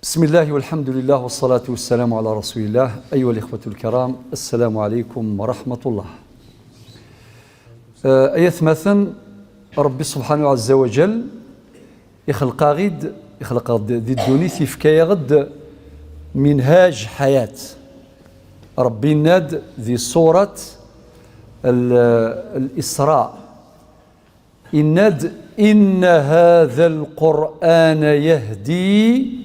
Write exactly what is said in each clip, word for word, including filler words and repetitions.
بسم الله والحمد لله والصلاة والسلام على رسول الله. أيها الإخوة الكرام، السلام عليكم ورحمة الله. آه، أيتماثن ربي سبحانه عز وجل يخلق غيد يخلق دي الدوني في كيغد منهاج حياة. ربي ناد ذي سورة ال- الإسراء. إناد: "إن هذا القرآن يهدي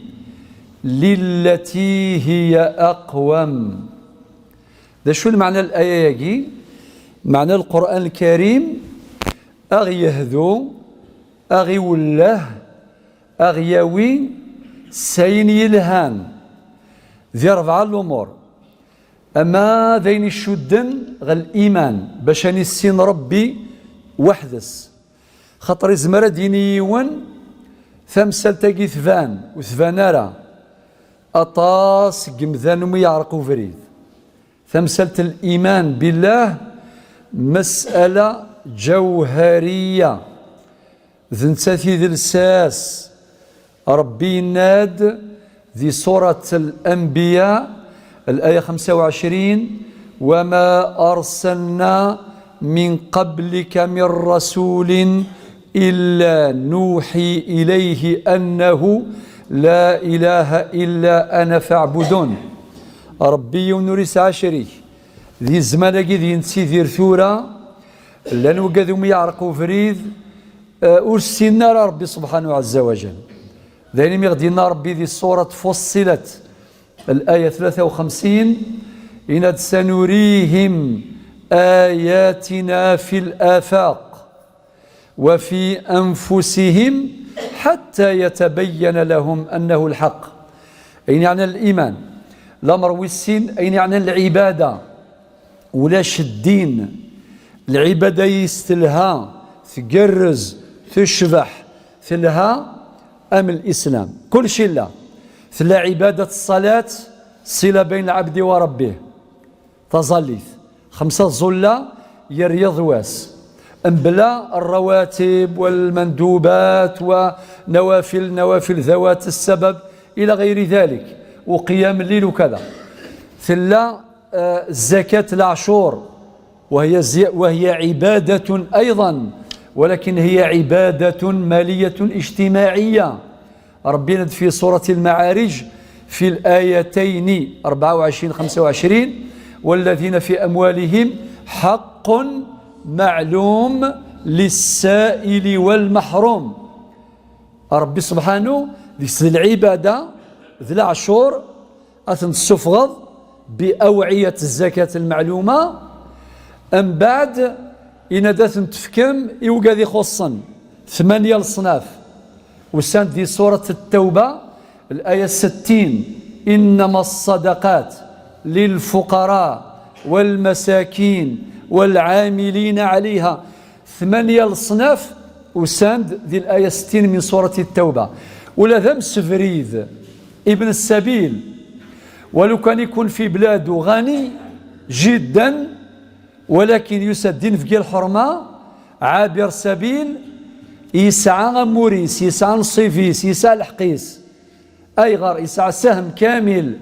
للتي هي أقوم". D acu lmeɛna n laya-agi? Meɛna Lqur'an Lkarim a ɣ-yehdu, a ɣ-iwelleh, a ɣ-yawi s ayen yelhan di rebɛa lumuṛ. Ama d ayen icudden ɣer liman, bac ad nissin Ṛebbi weḥd-s. Xaṭer izmer ad d-yini yiwen, tamsalt-agi tban, ur tban ara. Aṭas n yimdanen umi yeɛreq ubrid. Tamsalt n liman billah, masala ǧawhariya. D nettat i d lsas. Ṛebbi yenna-d di surat Al-Anbiya, الآية خمسة وعشرين: "وما أرسلنا من قبلك من رسول إلا نوحي إليه أنه لا إله إلا أنا فاعبدون". Ṛebbi yiwen ur yesɛi acrik. Di zzman-agi d-yettidir tura, llan wigad umi yeɛreq ubrid, eh, ur ssinen ara Ṛebbi subḥanahu ɛezza wa jal. D ayen imi ɣ-d-yenna Ṛebbi di surat Fussilat, الآية ثلاثة وخمسين, yenna-d: "سنريهم آياتنا في الآفاق وفي أنفسهم حتى يتبين لهم أنه الحق". Ayen yeɛnan liman. Lameṛ wis sin, ayen yeɛnan lɛibada. Ulac ddin, lɛibada-is telha, tgerrez, tecbeḥ, telha am lislam. Kullec illa. Tella ɛibadat ṣṣalat, ṣṣila bayn lɛebdi wa Ṛebbi. Taẓallit. Xemsa ẓẓulla ger yiḍ wass. Mebla ṛṛawatib walmandubat wa nawafil, nawafil ḍawat ssabab ila ɣayri dalik. Uqiyam llil ukada. Tella آه، زكاة العشور، وهي زي-، وهي عبادة أيضًا، ولكن هي عبادة مالية اجتماعية. ربنا في سورة المعارج في الآيتين أربعة وعشرين خمسة وعشرين: "والذين في أموالهم حق معلوم للسائل والمحروم". ربي سبحانه ديك العبادة ذي العشور أثن السفغض بأوعية الزكاة المعلومة. أم بعد إن داثن تفكم يوجد يخصن ثمانية الصناف. وساند دي سورة التوبة الآية ستين: "إنما الصدقات للفقراء والمساكين والعاملين عليها". ثمانية الصناف وساند دي الآية ستين من سورة التوبة. ولا ذا مسفريد ابن السبيل، ولو كان يكون في بلاد غني جدًا، ولكن يسد الدين في الحرمة، عابر سبيل، يسعى أموريس، يسعى نصيفيس، يسعى الحقيس. أيغر يسعى سهم كامل،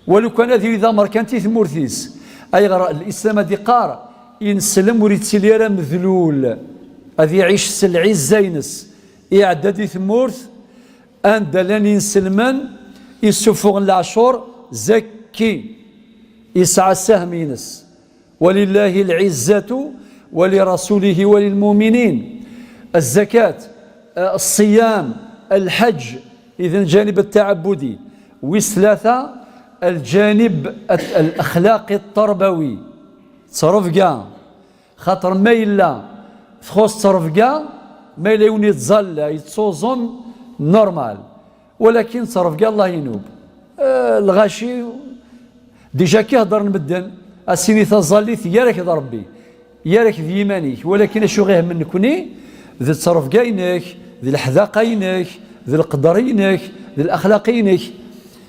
ولو كان هذه إذا مركنتي ثمورثيس. أيغر الإسلام هذه قار ينسلم وريتسيلي راه مذلول، هذه يعيش سلعي الزينس، يعدى دي ثمورث، أن دلان ينسلمن، يسفغ العشور، زكي، يسعى سهم ينس. "ولله العزة ولرسوله وللمؤمنين". الزكاة، آه، الصيام، الحج، إذن الجانب التعبدي. وثلاثة، الجانب الت-، الأخلاقي التربوي. تصرف كاع. خاطر ما إلا تخص تصرف كاع، ما إلا يوني تزال يتصوزم نورمال. ولكن تصرف كاع الله ينوب. آه، الغاشي ديجا كي هضر المدن، اسيني تظليت يا راك ضربي، يا راك ذي يمانيك، ولكن اشو غير من نكوني ذي تصرف كاينك، ذي الحذاقة ينك، ذي القدر ينك، ذي الأخلاق ينك.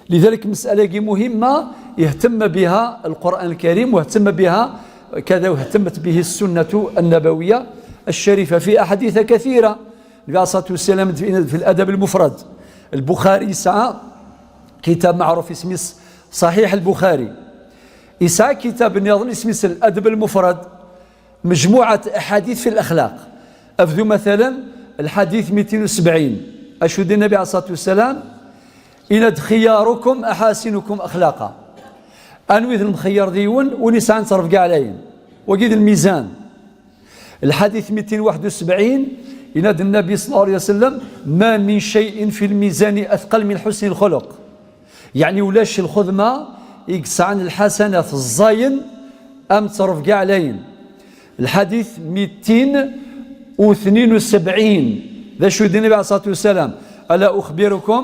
لذلك مسألة مهمة يهتم بها القرآن الكريم واهتم بها كذا، واهتمت به السنة النبوية الشريفة في أحاديث كثيرة. النبي عليه الصلاة والسلام في، في الأدب المفرد، البخاري يسعى Kitab meɛruf isem-is Ṣaḥiḥ al-Buxari. Yesɛa kitab nniḍen isem-is Al-Adab al-Mufrad, Mejmuɛat Ahadith fi l-Axlaq. Afdu matalan, lḥadit mitin u sebɛin. Acu d Nnabi ɛalayhi ṣṣalatu wassalam? Yenna-d: "Xiyarukum aḥasinukum axlaqa." Anwi d lemxeyyer deg-wen? Win yesɛan ttrebga ɛlayen. Wagi d lmizan. Lḥadit mitin u waḥed u sebɛin, yenna-d Nnabi ṣalla Llahu ɛalayhi wa sallam: "Ma min cay'in fi lmizani athqal min ḥusni lxuluq." Yeɛni ulac lxedma i yesɛan lḥasanat ẓẓayen am ttrebga ɛlayen. Lḥadit mitin u tnin u sebɛin, d acu i d-yenna Nnabi ɛalayhi ṣṣalatu wassalam? "Ala uxbirukum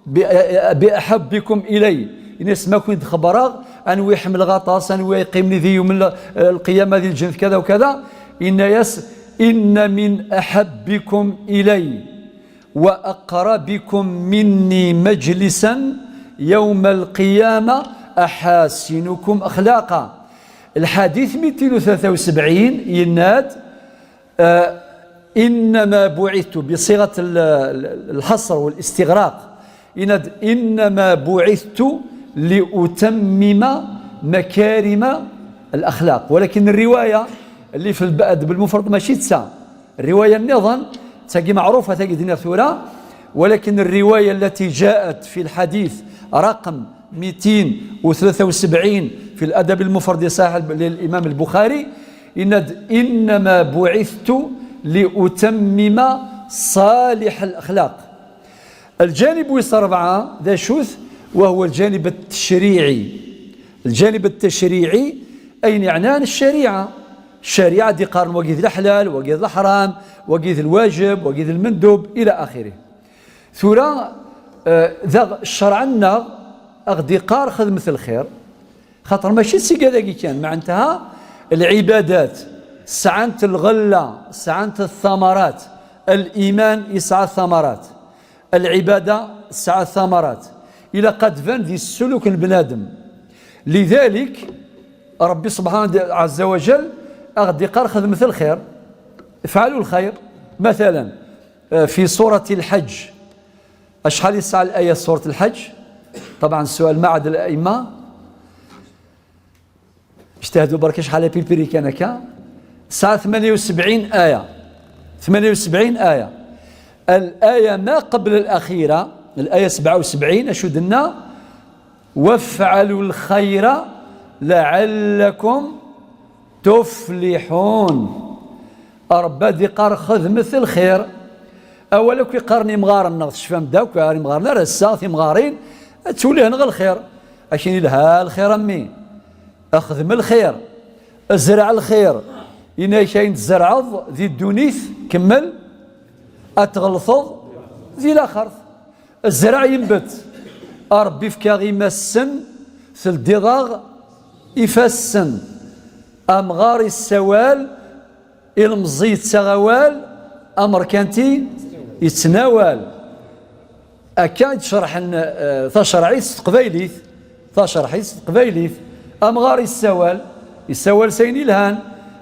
bi, bi aḥabbikum ilay." Ini-as: "Ma ken-id-xebbreɣ anwi ḥemmleɣ aṭas, anwi yeqqimen di yawm l-, lqiyama di lǧennet kada u kada?" Yenna-yas: "Inna min aḥabbikum ilay wa aqrabikum minni majlisan yawma al-qiyama aḥasinukum axlaqa." Lḥadit mitin u tlata u sebɛin yenna-d: "Ah, innama bu'ithtu", bi ṣiɣat l-, l-, lḥaṣr wal-istiɣraq. Yenna-d: "Innama bu'ithtu li utammima makarima al-axlaq." Walakin rriwaya اللي في الأدب المفرد ماشي d ta. Rriwaya nniḍen, d tagi meɛrufa, tagi d-nniɣ tura, walakin rriwaya التي جاءت في الحديث رقم mitin u tlata u sebɛin في الأدب المفرد صحيح للإمام البخاري، yenna-d: "Innama bu'ithtu li utammima ṣalih al-axlaq." Lǧanib wis ṛebɛa, d acu-t? Wa huwa lǧanib ttecṛiɛi. Lǧanib ttecṛiɛi, ayen yeɛnan ccariɛa. Ccariɛa d-iqqaren wagi d leḥlal, wagi d leḥram, wagi d lwajeb, wagi d lmendub, ila axirih. Tura, eh, daɣ ccṛeɛ-nneɣ a ɣ-d-iqqar xedmet lxir, xaṭer mačči d tigad-agi kan, meɛntaha lɛibadat sɛant lɣella, sɛant ttamarat, liman yesɛa ttamarat, lɛibada tesɛa ttamarat, ilaq ad d-tban di ssuluk n bnadem. Lidalik, Ṛebbi subḥanahu ɛazza wa jall a ɣ-d-iqqar xedmet lxir, ifɛalu lxir. Matalan, eh, fi surati Lḥeǧǧ, acḥal yesɛa laya surat Lḥeǧǧ? Ṭabɛan, ssual ma ɛad al-a'imma. Ijtahdu barka, acḥal apilpiri kan akka. Tesɛa tmanya u sebɛin aya. Tmanya u sebɛin aya. Al-aya ma qabla al-axira, al-aya sebɛa u sebɛin, acu d-tenna? "Wafɛalu lxayra laɛallakum tufliḥun." Ṛebbi a d-iqqar xedmet lxir. Awal akk iqqaren imɣaren-nneɣ, tecfam-d akk, ar imɣaren ar ass-a, timɣarin, ad ttwalihen ɣer lxir. Akin ilha lxir a mmi. Xdem lxir. Zreɛ lxir. Yenna-ak ayen tzerɛeḍ di ddunit, kemmel, ad tɣelteḍ di laxert. Zreɛ yenbet. A Ṛebbi, efk-aɣ imassen, teldiḍ-aɣ ifassen. Amɣar yessawal, ilemẓi yettaɣ awal, amerkanti yettnawal. Akka i d-cerḥen, eh, tacerɛit s teqbaylit. Tacerɛit s teqbaylit. Amɣar yessawal, yessawal s ayen ilhan,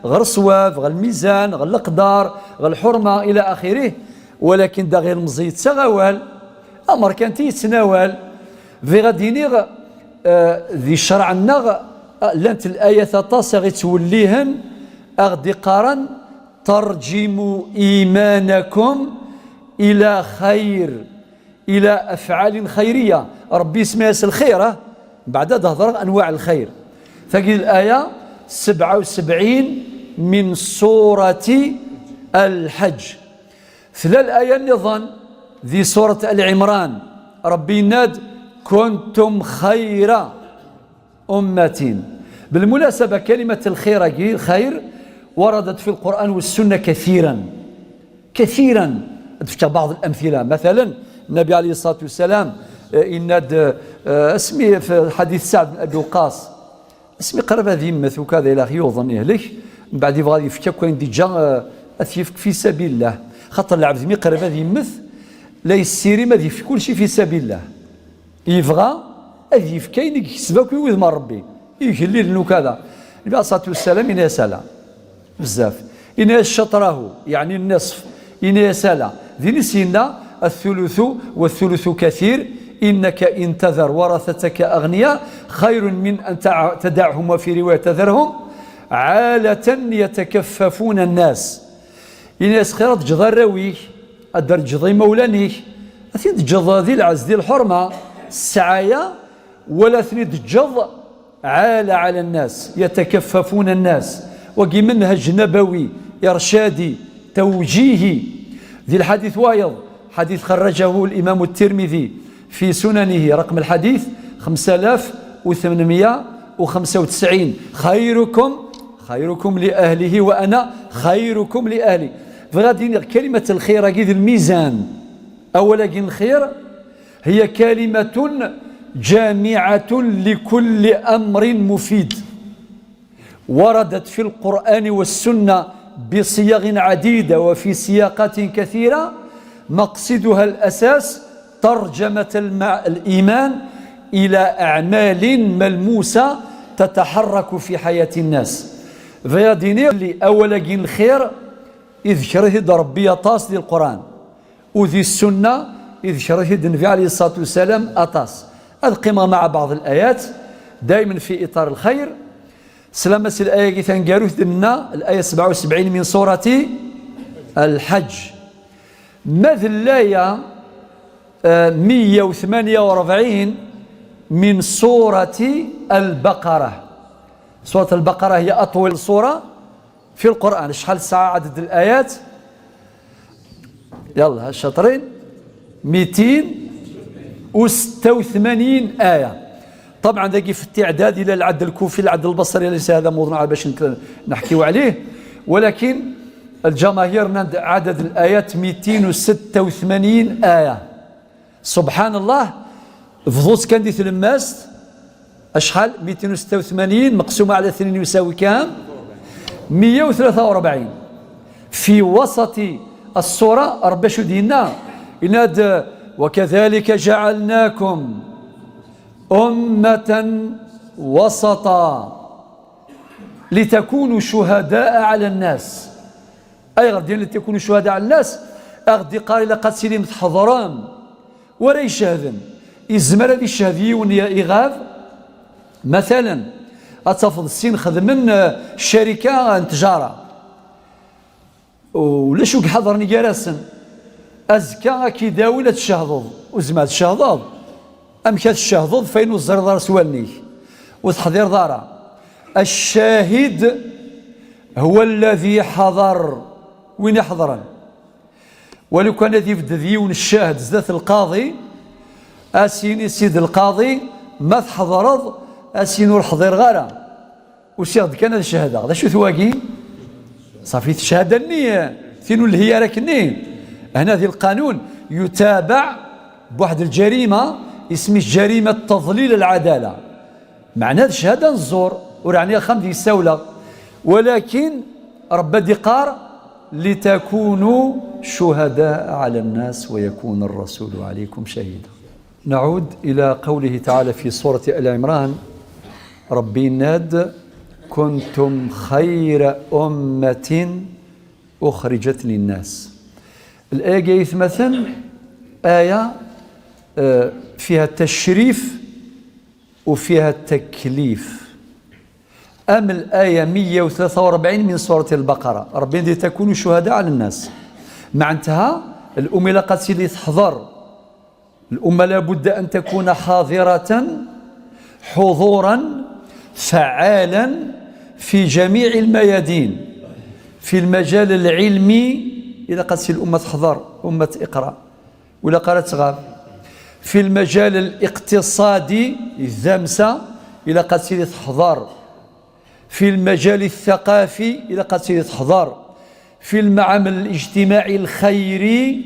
ɣer ṣṣwab, ɣer lmizan, ɣer leqdar, ɣer lḥurma, ila axirih. Walakin daɣ ilemẓi yettaɣ awal, amerkanti yettnawal. Bɣiɣ ad d-iniɣ, eh, di ccreɛ-nneɣ, eh, llant layat aṭas i ɣ-ittwellihen, a ɣ-d-iqqaren: "Tarjimu imanakum ila xayr, ila afɛalin xayriya." Ṛebbi isemma-yas lxir, ah? Mbeɛd ad d-hedṛeɣ anwaɛ lxayr. Tagi d laya sebɛa u sebɛin min surati Lḥeǧǧ. Tella laya nniḍen di surat Ali Ɛimran, Ṛebbi yenna-d: "Kuntum xayra ummatin." Bilmunasaba, kalimat lxir-agi, lxayr, waradat fi lquran wa ssunna kathiran. Kathiran. Ad d-fkeɣ baɛḍ lamthila. Matalan, Nnabi ɛalayhi ṣṣalatu wassalam, eh, yenna-d, eh, asmi fi lḥadit Saɛd bin Abi Waqqas, asmi qrib ad yemmet, ukad ila yuḍen, yehlek, mbeɛd yebɣa ad yefk akk ayen d-iǧǧa, eh, ad t-yefk fi sabilillah. Xaṭer lɛebd mi qrib ad yemmet, la yessirim ad yefk kulci fi sabilillah. Yebɣa ad yefk ayen i yekseb akk i wudem n Ṛebbi, i igellilen ukada. Nnabi ɛalayhi ṣṣalatu wassalam, yenna-yas ala. Bezzaf. Yenna-yas caṭrahu, yeɛni nniṣf. Yenna-yas ala. Din i s-yenna: "Athuluthu wa thuluthu kathir, إنك إن تذر ورثتك أغنياء خير من أن تع-، تدعهم، وفي رواية تذرهم عالة يتكففون الناس. Ini-as xir ad teǧǧeḍ arraw-ik, ad d-teǧǧeḍ imawlan-ik, ad ten-teǧǧeḍ di lɛezz, di lḥurma, ssɛaya, wala ad ten-id-teǧǧeḍ عالة على الناس، يتكففون الناس. Wagi منهج نبوي، إرشادي، توجيهي. Di lḥadit wayeḍ, حديث خرجه الإمام الترمذي في سننه، رقم الحديث خمسة آلاف وثمنمية وخمسة وتسعين: خيركم خيركم لأهله وأنا خيركم لأهلي. Bɣiɣ ad iniɣ كلمة الخير-agi d lmizan. Awal-agi n lxir هي كلمة جامعة لكل أمر مفيد، وردت في القرآن والسنة بصيغ عديدة وفي سياقات كثيرة، مقصدها الأساس ترجمة المع-، الإيمان إلى أعمال ملموسة تتحرك في حياة الناس. Bɣiɣ ad iniɣ belli awal-agi n lxir iḍker-it-id Ṛebbi aṭas di Lqur'an. U di ssunna, iḍker-it-id Nnbi ɛalayhi ṣṣalatu wassalam aṭas. Ad qqimeɣ مع بعض الآيات دائما في إطار الخير. Slam-as i laya-agi taneggarut, d-nenna laya sebɛa u sebɛin min surati Lḥeǧǧ. Ma d laya, eh, meyya u tmanya u rebɛin min surati Lbaqara. Surat Lbaqara هي أطول سورة في القرآن. Acḥal tesɛa ɛaded layat? Yalla, ha caṭrin. Mitin u setta u tmanyin aya. Ṭabɛen, dagi fi tiɛdad, ila lɛedd lkufi, lɛedd lbasri, laysa hada mawḍuɛna bac nek-, neḥkiw ɛlih. Walakin lǧamahir nnan-d ɛaded layat mitin u setta u tmanyin aya. Subḥan Llah, bḍu-tt kan di tlemmast, acḥal? Mitin u setta u tmanyin meqsuma ɛla tnin yusawi kam? Meyya u tlata u rebɛin. Fi wasati ṣṣura, Ṛebbi acu d-yenna? Yenna-d: وكذلك جعلناكم أمة وسطا لتكونوا شهداء على الناس. Ayɣer d-yenna لتكونوا شهداء على الناس? Aɣ-d-iqqar ilaq ad tilim tḥeḍrem. Wa ara icehden, izmer ad icehhed yiwen i-, iɣab. Matalen, ad tafeḍ sin xedmen, eh, ccarika n tjara. Ulac ur iḥadren gar-asen. Azekka ad k-idawin ad tcehdeḍ. Ur tezmireḍ ad tcehdeḍ. Amek ad tcehdeḍ f ayen ur teẓriḍ ara s wallen-ik? Ur teḥdireḍ ara. الشاهد هو الذي حضر. Win iḥedren. Walukan ad ibded yiwen ccahd zdat lqaḍi, a s-yini ssid lqaḍi: ma tḥeḍreḍ, a s-yini ur ḥḍireɣ ara, usiɣ-d kan ad cehdeɣ. D acu-t wagi? Ṣafi, cchada-nni, tin ur nelhi ara akkenni. Hna di lqanun yutabaɛ buḥd lǧarima, isem-is جريمة تضليل العدالة. Meɛna d cchada n zzur, ur ɛniɣ axxam deg ssawleɣ. Walakin Ṛebbi ad d-iqqar: لتكونوا شهداء على الناس ويكون الرسول عليكم شهيدا. نعود إلى قوله تعالى في سورة آل عمران، Ṛebbi yenna-d: كنتم خير أمة أخرجت للناس. Laya-agi, aytmaten, aya, eh, فيها التشريف وفيها التكليف. Am laya meyya u tlata u rebɛin min surati Lbaqara, Ṛebbi yenna-d: لتكونوا شهداء على الناس. Meɛnatha, luma ilaq ad tili teḥḍer. الأمة لابد أن تكون حاضرة حضورا فعالا في جميع الميادين. في المجال العلمي، ilaq ad tili الأمة تحضر، أمة اقرأ، ولا قالت غاب. في المجال الاقتصادي، الذمسة، ilaq ad tili تحضر. في المجال الثقافي، ilaq ad tili teḥḍer. في المعمل الاجتماعي الخيري،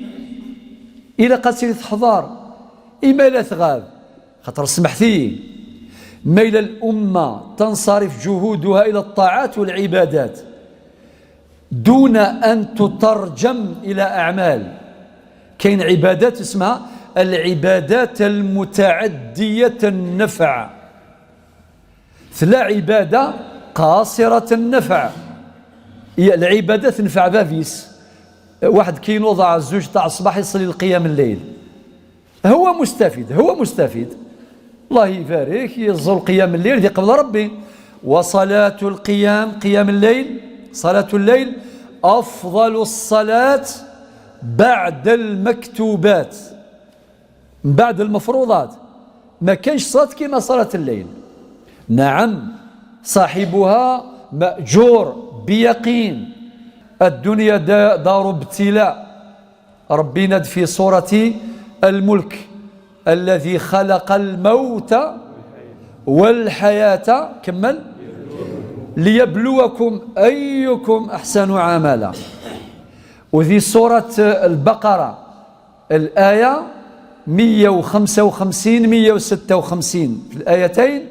ilaq ad tili teḥḍer. I ma la tɣab, xaṭer smeḥt-iyi, ma yella الأمة تنصرف جهودها إلى الطاعات والعبادات دون أن تترجم إلى أعمال. Kayen عبادات اسمها العبادات المتعدية النفع. Tella عبادة قاصرة النفع. Lɛibada tenfeɛ bab-is. Waḥed ki inuḍeɛ zzuǧ taɛ ṣṣbeḥ, iṣelli lqiyam n llayl. هو مستفيد، هو مستفيد. الله يبارك، يزول قيام الليل ذي قبل ربي. وصلاة القيام، قيام الليل، صلاة الليل أفضل الصلاة بعد المكتوبات، بعد المفروضات. ما كانش صلاة كيما صلاة الليل. نعم، صاحبها مأجور بيقين. الدنيا دا-، دار ابتلاء. ربي يناد في سورة الملك: الذي خلق الموت والحياة، كمل، ليبلوكم أيكم أحسن عملا. وذي سورة البقرة، الآية مية وخمسة وخمسين، مية وستة وخمسين في الآيتين: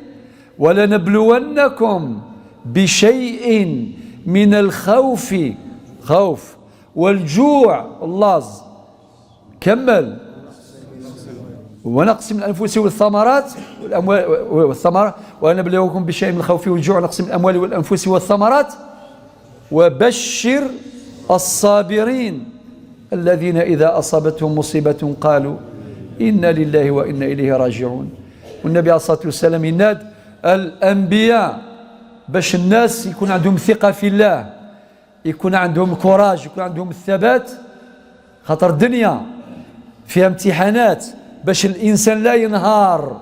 "ولنبلونكم بشيء من الخوف"، خوف، "والجوع"، اللاز، كمل، "ونقص من الأنفس والثمرات"، والأموال، والثمرات، "ولنبلوكم بشيء من الخوف والجوع ونقص من الأموال والأنفس والثمرات". وبشر الصابرين الذين إذا أصابتهم مصيبة قالوا إنا لله وإنا إليه راجعون. والنبي عليه الصلاة والسلام يناد الأنبياء باش الناس يكون عندهم ثقة في الله، يكون عندهم كوراج، يكون عندهم الثبات، خاطر الدنيا فيها امتحانات، باش الإنسان لا ينهار.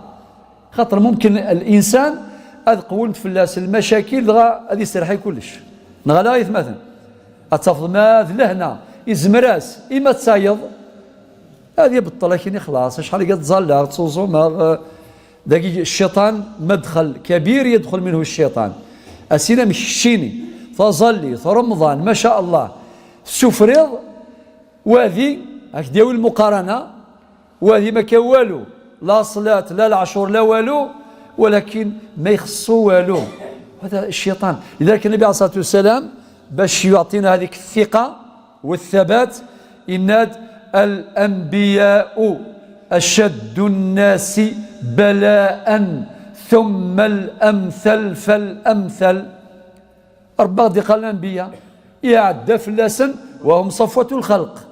خاطر ممكن الإنسان أذ قولت فلاس المشاكل دغا أذ يسرحي كلش. نغلا يثمثن. أتفض ما ذ لهنا، إزمراس، إما تصايض، هذه بطلة كيني خلاص، شحال قد ظل تصوزو ما، آه، داكي الشيطان مدخل كبير يدخل منه الشيطان. أسينا مشيني، فظلي، فرمضان، ما شاء الله، سفريض، وهذه، هاك دياوي المقارنة، وهذه ما كان والو، لا صلاة، لا العشور، لا والو، ولكن ما يخصو والو. هذا الشيطان. لذلك النبي عليه الصلاة والسلام باش يعطينا هذيك الثقة والثبات، يناد: "الأنبياء أشد الناس بلاء ثم الأمثل فالأمثل". ربي غادي قال الأنبياء، يعدى فلاسن وهم صفوة الخلق.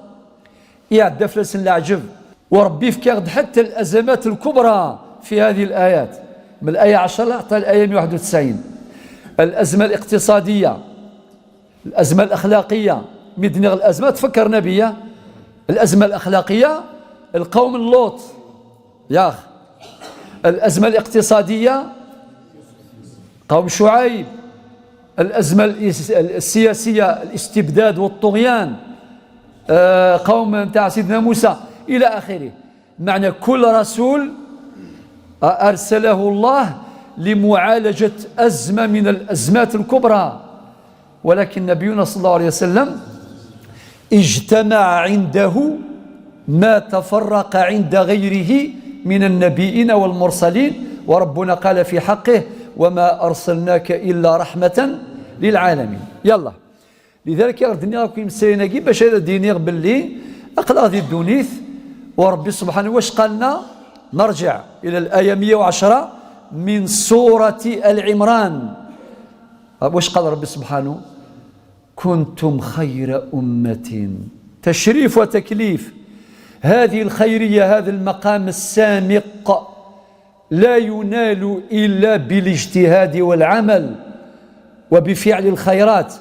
يعدى فلاسن العجب. وربي يفكر حتى الأزمات الكبرى في هذه الآيات. من الآية عشرة حتى الآية مية وواحد وتسعين. الأزمة الاقتصادية، الأزمة الأخلاقية، مدنغ الأزمة تفكرنا بيا. الأزمة الأخلاقية، القوم اللوط، ياخ. الأزمة الاقتصادية، قوم شعيب. الأزمة الاس-، السياسية، الاستبداد والطغيان، آه، قوم نتاع سيدنا موسى، إلى آخره. معنى كل رسول أرسله الله لمعالجة أزمة من الأزمات الكبرى، ولكن نبينا صلى الله عليه وسلم اجتمع عنده ما تفرق عند غيره من النبيين والمرسلين، وربنا قال في حقه: "وما أرسلناك إلا رحمة للعالمين". يلا. لذلك غادي نعطيكم يمسايناكي باش هذا ديني باللي أقل هذه الدونيث، وربي سبحانه واش قالنا؟ نرجع إلى الآية مية وعشرة من سورة آل عمران. واش قال ربي سبحانه؟ "كنتم خير أمة". تشريف وتكليف. هذه الخيرية، هذا المقام السامق لا ينال إلا بالاجتهاد والعمل وبفعل الخيرات.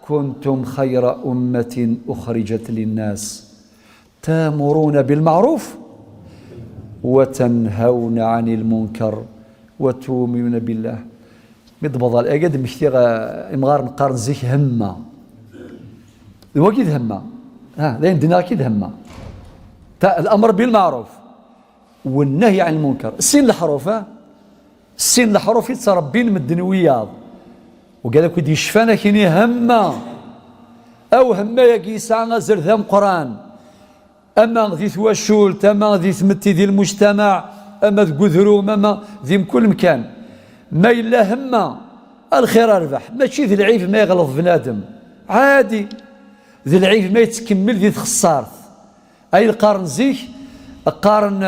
"كنتم خير أمة أخرجت للناس تأمرون بالمعروف وتنهون عن المنكر وتؤمنون بالله". Mi d-tebḍa laya, ad d-mmektiɣ, eh, imɣaren qqaren zik hemma. D wagi d hemma. Ha, d ayen d-nniɣ-ak-id hemma. Ta-, الأمر بالمعروف والنهي عن المنكر. Sin leḥruf, ha? Sin leḥruf i ttrebbin medden wiyaḍ. Wigad akk i d-yecfan akini hemma. Aw hemma-yagi yesɛa azal d ameqqran. Ama di twacult, ama di tmetti, di lmujtamaɛ, ama deg udrum, ama di mkul mkan. Ma yella hemma, a lxir a rrbeḥ. Mačči d lɛib ma yeɣleḍ bnadem. Ɛadi. D lɛib ma yettkemmil di txessart. Ay qqaren zik, qqaren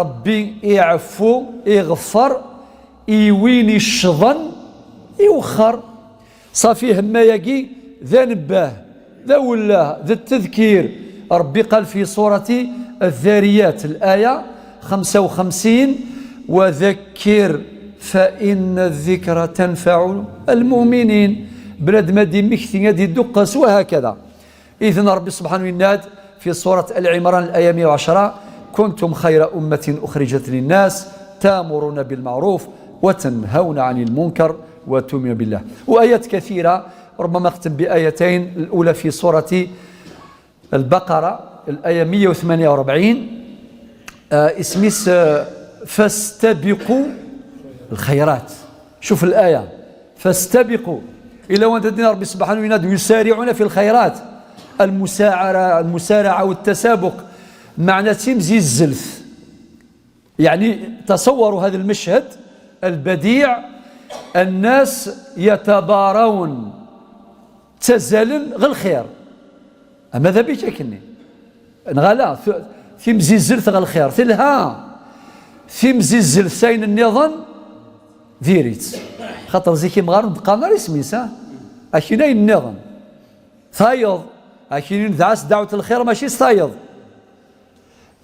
Ṛebbi iɛeffu, iɣeffer i win iccḍen, iwexxer. Ṣafi, hemma-yagi d anebbeh, d awelleh, d ttedkir. Ṛebbi qal fi surati Ddhariyat, laya خمسة وخمسين: وذكر فإن الذكرى تنفع المؤمنين. Bnadem ad immekti, ad idduqqes, وهكذا. إذن ربي سبحانه يناد في سورة آل عمران الآية مية وعشرة: كنتم خير أمة أخرجت للناس تأمرون بالمعروف وتنهون عن المنكر وتؤمنون بالله. وآيات كثيرة، ربما أختم بآيتين. الأولى في سورة البقرة، الآية مية وثمانية وأربعين، آه، اسميس، آه، فاستبقوا الخيرات. شوف الآية، فاستبقوا. إلا وانت الدين ربي سبحانه ينادي: يسارعون في الخيرات. المساعرة، المسارعة والتسابق، معنى تيمزيزلت. يعني، تصوروا هذا المشهد البديع، الناس يتبارون، تزالن غير الخير. أما ذا بيك أكني نغالا ث-، تيمزيزلت غير الخير تلها، تيمزيزلت ساين النظام ديريت. خاطر زيكي مغارن بقى نار اسمي سا، أكينا النظام ثايض، أكينا دعس دعوة الخير ماشي ثايض.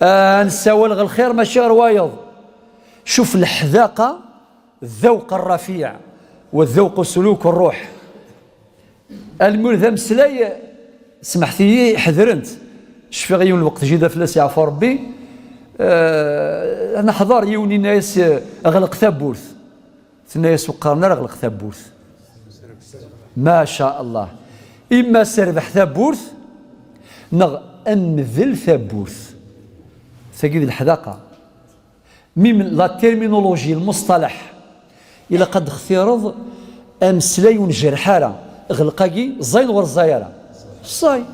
آه، نساول غير الخير ماشي غير وايض. شوف الحذاقة، الذوق الرفيع، والذوق سلوك الروح. المول ذا مسلاي، سمحتي حذرنت. شفيغ يوم الوقت جيدا فلاس يعفو ربي. آه، أنا حضر يوني ناس، آه، أغلق ثبورث. تنايا سوقارنا أغلق ثبورث. ما شاء الله. إما سربح ثبورث، نغ أمذل ثبورث. تجد الحذاقة. مي من لا تيرمينولوجي، المصطلح، إلا قد اختيرض أمسلاي ونجرح على غلقاقي زين ورزايرة. صاي.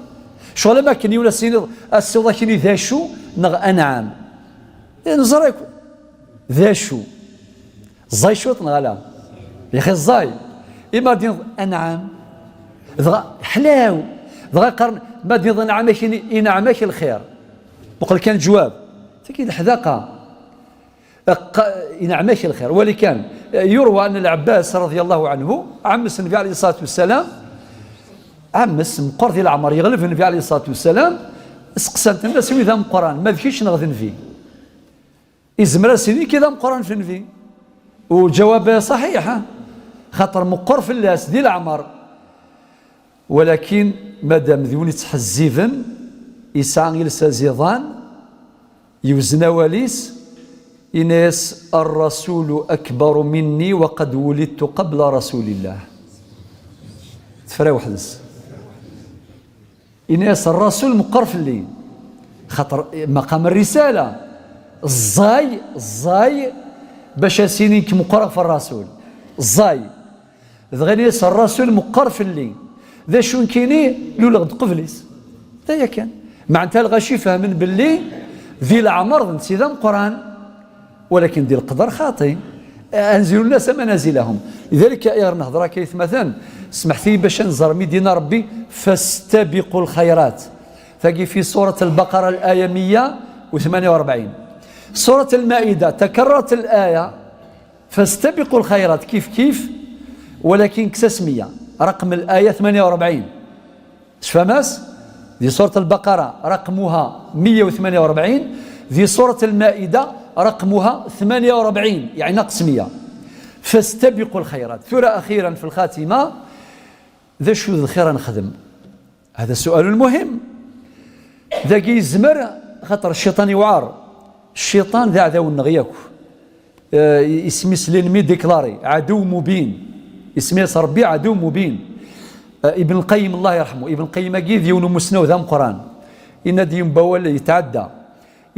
شو لما كان يولا سيني السوضة كيني ذاشو نغ أنعام. نزريك ذاشو. زاي شوط نغلا. يا أخي زاي. إما دين أنعام. ذغا حلاو. ذغا قرن ما دين أنعامك إنعامك الخير. وقل كان جواب. تكيد الحذاقة. ق-، ينعمك الخير. ولكن يروى أن العباس رضي الله عنه عمس النبي عليه الصلاة والسلام، عمس مقر ذي العمر يغلب النبي عليه الصلاة والسلام، سقسانت الناس: وإذا مقران ما ذكيش نغذ النبي؟ إزمر سيدي كذا مقران في النبي؟ وجواب صحيح، ها؟ خاطر مقر في الناس ذي العمر. ولكن مادام ذيون يتحزبن، يسعى يلسى زيضان، يوزن واليس، إناس: الرسول أكبر مني وقد ولدت قبل رسول الله. تفرا وحدس. إناس: الرسول مقر في اللي، خاطر مقام الرسالة. الزاي، الزاي، باش أسينيك مقر في الرسول. الزاي. Dɣa yenna-yas: الرسول مقر في اللي. ذا شو نكيني لولا غد قبليس. هذا كان. معناتها الغاشي فهمن باللي ذي العمر ذ نسيذا مقران، ولكن ذي القدر خاطي. أنزل الناس منازلهم. لذلك يا نهضر كيف مثلا، سمحتي باش نزر ميدينا ربي: فاستبقوا الخيرات. تجي في سورة البقرة الآية مية وثمانية وأربعين. سورة المائدة تكررت الآية فاستبقوا الخيرات كيف كيف، ولكن كساسمية رقم الآية ثمانية وأربعين. شفاماس؟ ذي سورة البقرة رقمها مية وثمانية وأربعين، ذي سورة المائدة رقمها ثمانية وأربعين، يعني ناقص مية. فاستبقوا الخيرات. ثورة أخيرا في الخاتمة، ذا شو الخير نخدم؟ هذا سؤال مهم. ذاكي يزمر، خاطر الشيطان يوعر. الشيطان ذا عدو النغياك. آه، اسميس لينمي ديكلاري، عدو مبين. اسميس ربي عدو مبين. آه، ابن القيم الله يرحمه، ابن القيم أكيد يون مسنو ذا مقران. إن ديون بوال يتعدى.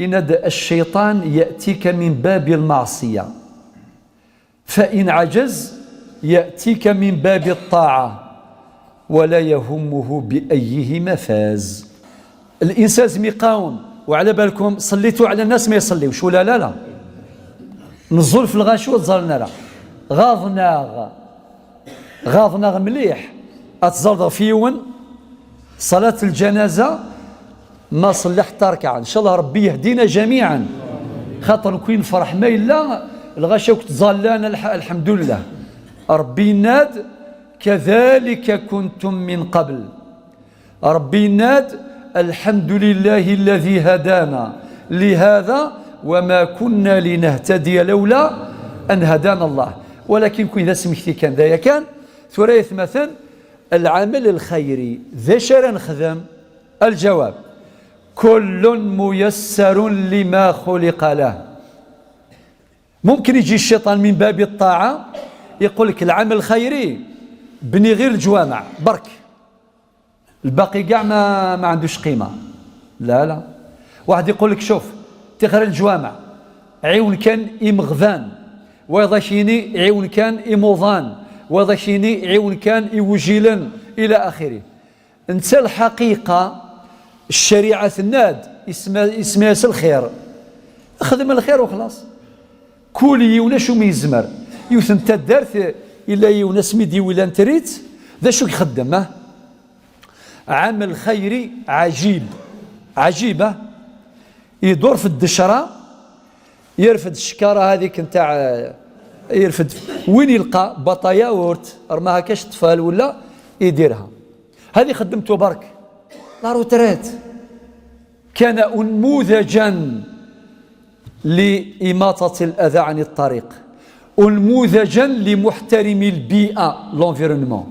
إن د-، الشيطان يأتيك من باب المعصية. فإن عجز يأتيك من باب الطاعة ولا يهمه بأيهما فاز. الإنسان لازم يقاوم، وعلى بالكم صليتوا على الناس ما يصليوش، ولا لا لا؟ نزول في الغاشي وتزالنا لا. غاضنا، غاضنا مليح. أتزال فيون صلاة الجنازة ما صلى حتى ركعة. إن شاء الله ربي يهدينا جميعا. خاطر نكون نفرح ما إلا الغاشا كنت زالان الح-، الحمد لله. ربي يناد: كذلك كنتم من قبل. ربي يناد: الحمد لله الذي هدانا لهذا وما كنا لنهتدي لولا أن هدانا الله. Walakin kunwi d asmekti kan, d aya kan. Tura ay atmaten, العمل الخيري, d acu ara nexdem? الجواب: كل ميسر لما خلق له. ممكن يجي الشيطان من باب الطاعة يقول لك: العمل الخيري بني غير الجوامع برك، الباقي كاع ما, ما عندوش قيمة. لا، لا. واحد يقول لك: شوف، تغير الجوامع، عيون كان إمغذان، ويضا كيني عيون كان إموضان، ويضا كيني عيون كان إوجيلن، إلى آخره. انت الحقيقة، الشريعة تناد، اسم-، اسمها الخير. اخدم الخير وخلاص. كل يونش ما يزمر. يوثن تدارت إلا يونس ميدي ولا نتريت، ذا شو يخدم، ها؟ عمل خيري عجيب. عجيبة. يدور في الدشرة، يرفد الشكارة هذيك نتاع، يرفد وين يلقى بطا ياورت، رماها كاش الطفال ولا يديرها. هذه خدمته برك. لا روتريت. كان أنموذجا لإماطة الأذى عن الطريق، أنموذجا لمحترم البيئة، l'environnement.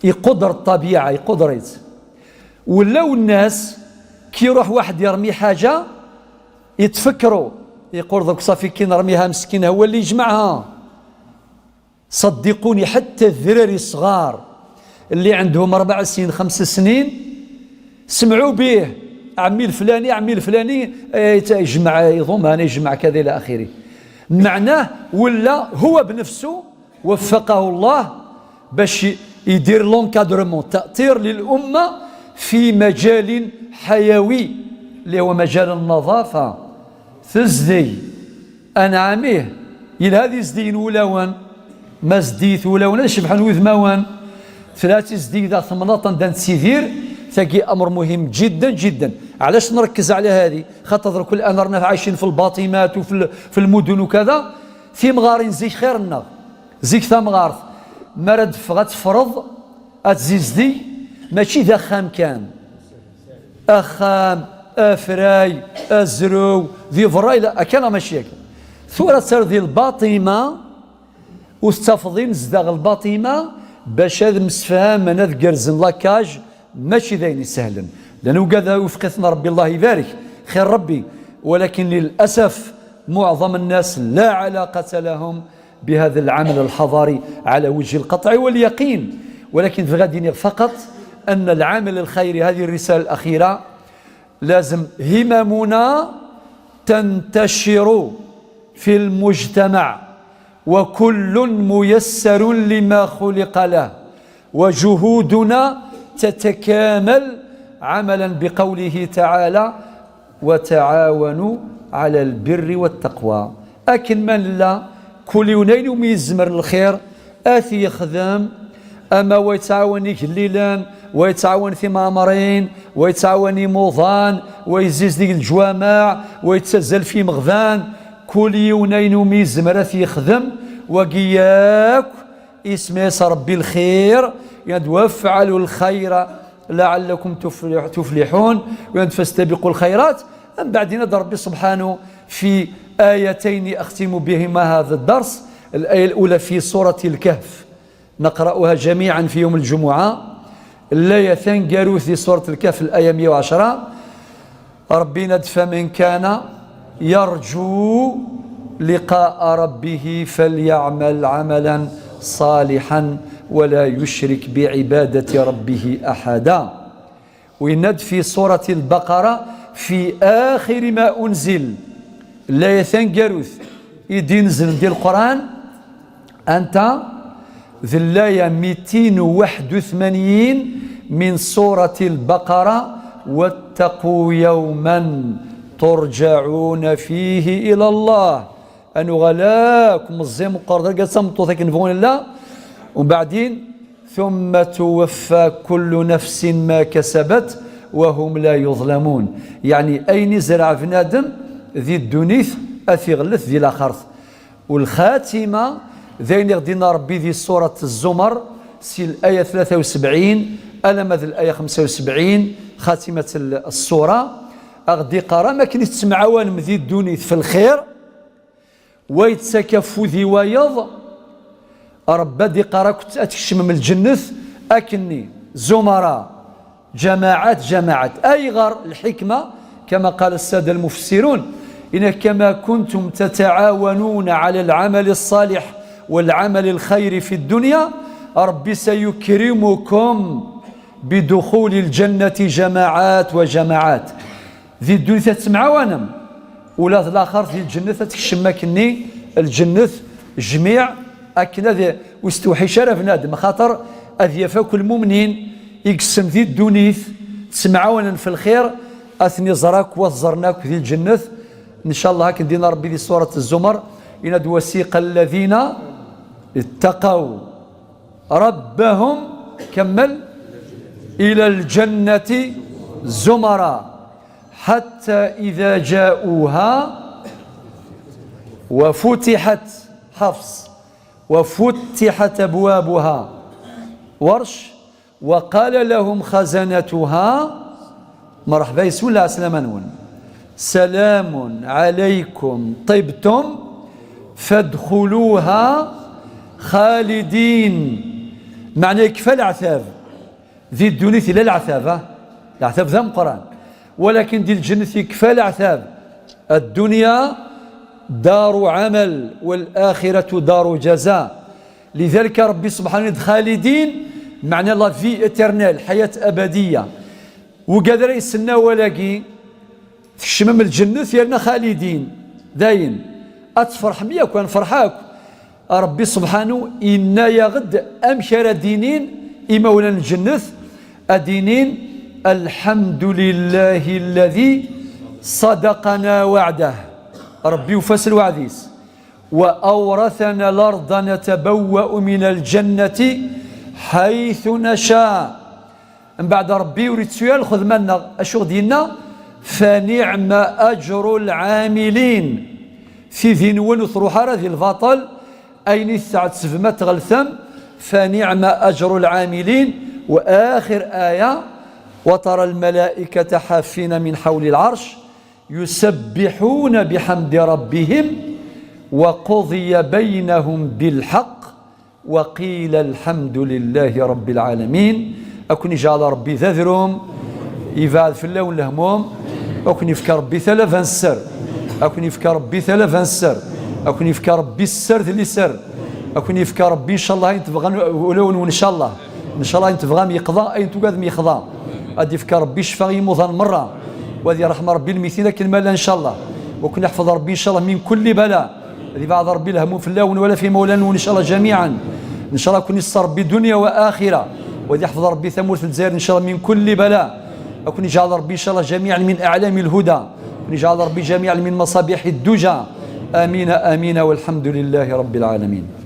يقدر الطبيعة، يقدر يت-، ولاو الناس كي يروح واحد يرمي حاجة يتفكروا، يقول: "دوك صافي كي نرميها مسكين هو اللي يجمعها". صدقوني، حتى الذراري الصغار اللي عندهم أربع سنين، خمس سنين، سمعوا به: "عمي الفلاني، عمي الفلاني، آه، يت-، يجمع، يضم، أنا يجمع كذا"، إلى آخره. معناه ولا هو بنفسه وفقه الله باش ي-، يدير l'encadrement، تأطير للأمة في مجال حيوي اللي هو مجال النظافة. تزدي أنعامه، يلها ذي زدين ولاون، ما زديت ولاون، شبحن وذماون. ثلاثة زدي ذا ثمنطن دان تسيدير، ثقي أمر مهم جدا جدا. علاش نركز على هذه؟ خاطر كل أنا رانا عايشين في الباطمات وفي ال-، في المدن وكذا، في مغارين زي خيرنا. زيك ثمغارت، ما رد فغت فرض، أتزيزدي، ماشي ذا خام كان. أخام، أفراي، أزرو، ذي فراي، لا، أكان ماشي هكا. ثورة سر ذي الباطمة، وستفضين زداغ الباطمة، باش هذا المسفهام، أنا ذقرزن لاكاج، ماشي ذين يسهلن. لأنه قاعد يوفقنا ربي، الله يبارك، خير ربي. ولكن للأسف معظم الناس لا علاقة لهم بهذا العمل الحضاري على وجه القطع واليقين. ولكن في غادي فقط أن العمل الخيري، هذه الرسالة الأخيرة، لازم هممنا تنتشر في المجتمع، وكل ميسر لما خلق له، وجهودنا تتكامل عملا بقوله تعالى: "وتعاونوا على البر والتقوى". Akken ma nella, kul yiwen ayen umi yezmer lxir, ad t-yexdem, ama wa yettɛawan igellilen, wa yettɛawan timeɛmarin, wa yettɛawan imuḍan, wa yezzizdeg leǧwameɛ, wa yettazzal f imeɣban, kul yiwen ayen umi yezmer ad t-yexdem, wagi yakk isem-is Ṛebbi lxir, yenna-d: "وافعلوا الخير لعلكم تفلح-، تفلحون"، yenna-d: "فاستبقوا الخيرات". Mbeɛd yenna-d Ṛebbi subḥanu fi ayatayn أختم بهما هذا الدرس، الآية الأولى في سورة الكهف، نقرأها جميعا في يوم الجمعة، الآية taneggarut di سورة الكهف، الآية مية وعشرة، Ṛebbi yenna-d: "فمن كان يرجو لقاء ربه فليعمل عملا صالحا ولا يشرك بعبادة ربه أحدا". Yenna-d في سورة البقرة في آخر ما أنزل، الآية taneggarut i d-inezlen di Leqran, anta? D الآية ميتين وواحد وثمانين من سورة البقرة: "واتقوا يوما ترجعون فيه إلى الله". Ad nuɣal akk meẓẓi meqqer d argaz d tameṭṭut akken bɣun illa. Umbeɛdin, "ثم توفى كل نفس ما كسبت وهم لا يظلمون". Yeɛni ayen izreɛ bnadem di ddunit ad t-iɣellet di laxert. Ulxatima, d ayen i ɣ-d-inna Ṛebbi di surat Zzumer, si laya tlata u sebɛin alamma d laya xemsa u sebɛin, xatimat l-, ṣṣura. Aɣ-d-iqqar am akken i tettemɛawanem di ddunit f lxir, wa yettak afud i wayeḍ, Ṛebbi ad d-iqqar akk ad tkecmem lǧennet akkenni, zumara, jamaɛat, jamaɛat. Ayɣer lḥikma? Kama qala ssada lmufessirun, إن كما كنتم تتعاونون على العمل الصالح والعمل الخير في الدنيا، ربي سيكرمكم بدخول الجنة جماعات وجماعات. Di ddunit ad temɛawanem, ula d laxert di lǧennet ad tkecmem akkenni lǧennet jmiɛ, akken ad ur yestewḥic ara bnadem, axaṭer ad yaf akk lmumnin i yessen di ddunit ttemɛawanen f lxir, ad ten-iẓer akk, wa t-ẓren akk di lǧennet. Ncallah akken d-yenna Ṛebbi di surat Zumar, yenna-d: وسيق الذين اتقوا ربهم، كمل، إلى الجنة زمرا حتى إذا جاءوها وفتحت، حفص، وفتحت أبوابها، ورش، وقال لهم خزنتها، مرحبا يسون العسلامة نون، سلام عليكم طبتم فادخلوها خالدين. Meɛna yekfa leɛtab. Di ddunit yella leɛtab, ah? Leɛtab d ameqqran. Walakin di lǧennet yekfa leɛtab. الدنيا دار عمل والآخرة دار جزاء. لذلك Ṛebbi subḥanahu d xalidin, meɛna la vie éternelle, ḥayat abadiya. Wigad ara yesnen awal-agi, tkecmem lǧennet yerna xalidin. Dayen, ad tferḥem yakk, ad nferḥ akk. Ṛebbi subḥanahu yenna-yaɣ-d amek ara d-inin imawlan n lǧennet, ad d-inin: الحمد لله الذي صدقنا وعده. Ṛebbi yufa s lweɛd-is. وأورثنا الأرض نتبوأ من الجنة حيث نشاء. Mbeɛd Ṛebbi ur yettu ara lxedma-nneɣ, acu ɣ-d-yenna? فنعم أجر العاملين. Tidi-nwen ur truḥ ara di lbaṭel, ayen i tɛettbem ad tɣeltem. فنعم أجر العاملين. وآخر آية: وترى الملائكة حافين من حول العرش يسبحون بحمد ربهم وقضي بينهم بالحق وقيل الحمد لله رب العالمين. Ad ken-ijeɛel Ṛebbi d adrum, yebɛed fell-awen lehmum, ad ken-yefk Ṛebbi talaba n sser, ad ken-yefk Ṛebbi talaba n sser, ad ken-yefk Ṛebbi sser d liser, ad ken-yefk Ṛebbi, ncallah, ayen tebɣam ulawen-nwen, ncallah. Ncallah ayen tebɣam yeqḍa, ayen tugadem yexḍa. Ad d-yefk Ṛebbi ccfa i yimuḍan merra, u ad yerḥem Ṛebbi lmitin akken ma llan, ncallah. U ad ken-yeḥfeḍ Ṛebbi, ncallah, min kulli bala. Ad yebɛed Ṛebbi lehmum fell-awen ولا في imawlan-nwen, ncallah, جميعا. Ncallah ad ken-yesser Ṛebbi dunya wa axira, u ad yeḥfeḍ Ṛebbi tamurt n Lezzayer, ncallah, min kulli bala. Ad ken-yeǧɛel Ṛebbi, ncallah, جميعا من أعلام الهدى. Ad ken-yeǧɛel Ṛebbi جميعا من مصابيح الدجى. آمين، آمين، والحمد لله رب العالمين.